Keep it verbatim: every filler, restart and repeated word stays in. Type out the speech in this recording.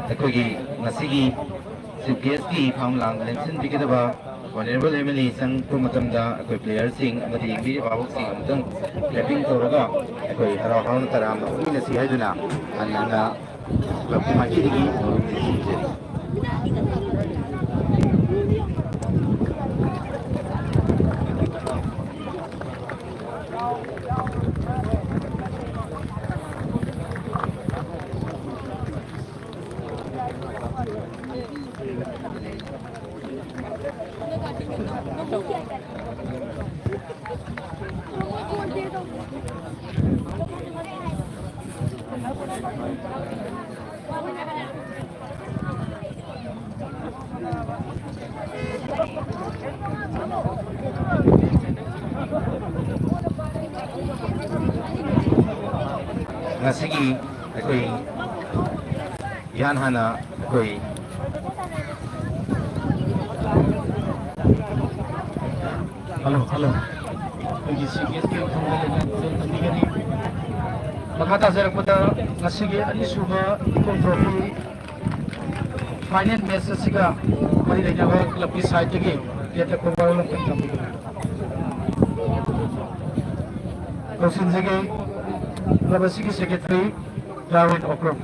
ꯑꯩꯈꯣꯏꯒꯤ ꯉꯁꯤꯒꯤ ꯆꯤꯐ ꯒꯦꯁꯀꯤ ꯐꯝ ꯂꯥꯡꯗ ꯂꯦꯡꯁꯤꯟꯕꯤꯒꯗꯕ ꯑꯣꯅꯔꯦꯕꯜ ꯑꯦꯝ ꯑꯦꯜ ꯑꯦ ꯆꯪꯂꯛꯄ ꯃꯇꯝꯗ ꯑꯩꯈꯣꯏ ꯄ꯭ꯂꯦꯌꯔꯁꯤꯡ ꯑꯃꯗꯤ ꯌꯦꯡꯕꯤꯔꯤꯕ ꯚꯥꯕꯣꯛꯁꯤꯡ ꯑꯃꯨꯛꯇꯪ ꯀ꯭ꯂꯦꯄꯤꯡ ꯇꯧꯔꯒ ꯑꯩꯈꯣꯏ ꯍꯔꯥꯎ ꯍꯔꯥꯎꯅ ꯇꯔꯥꯝꯅ ꯑꯣꯛꯃꯤꯟꯅꯁꯤ ꯍꯥꯏꯗꯨꯅ ꯍꯟꯅ ꯍꯟꯅ ꯀ꯭ꯂꯕꯀꯤ ꯃꯥꯏꯀꯩꯗꯒꯤ ꯅꯤꯡꯁꯤꯡꯖꯔꯤ꯫ ꯉꯁꯤꯒꯤ ꯑꯩꯈꯣꯏ ꯏꯍꯥꯟ ꯍꯥꯟꯅ ꯑꯩꯈꯣꯏ ꯍꯜꯂꯣ, ꯍꯜꯂꯣ꯫ ꯑꯩꯈꯣꯏꯒꯤ ꯆꯤꯐ ꯒꯦꯁꯀꯤ ꯃꯐꯝꯗ ꯂꯩꯅ ꯁꯦꯜ ꯊꯝꯕꯤꯒꯅꯤ꯫ ꯃꯈꯥ ꯇꯥꯖꯔꯛꯄꯗ ꯉꯁꯤꯒꯤ ꯑꯅꯤꯁꯨꯕ ꯏꯀꯣ ꯇ꯭ꯔꯣꯐꯤ ꯐꯥꯏꯅꯦꯜ ꯃꯦꯆ ꯑꯁꯤꯒ ꯃꯔꯤ ꯂꯩꯅꯕ ꯀ꯭ꯂꯕꯀꯤ ꯁꯥꯏꯠꯇꯒꯤ ꯄꯦꯠ ꯊꯛꯄ ꯋꯥꯔꯣꯜ ꯑꯃꯈꯛ ꯊꯝꯕꯤꯒꯅꯤ꯫ ꯂꯧꯁꯤꯟꯖꯒꯦ꯫ ꯀ꯭ꯂꯕ ꯑꯁꯤꯒꯤ ꯁꯦꯀ꯭ꯔꯦꯇꯔꯤ ꯗꯥꯔꯋꯤꯟ ꯑꯣꯀ꯭ꯔꯝ꯫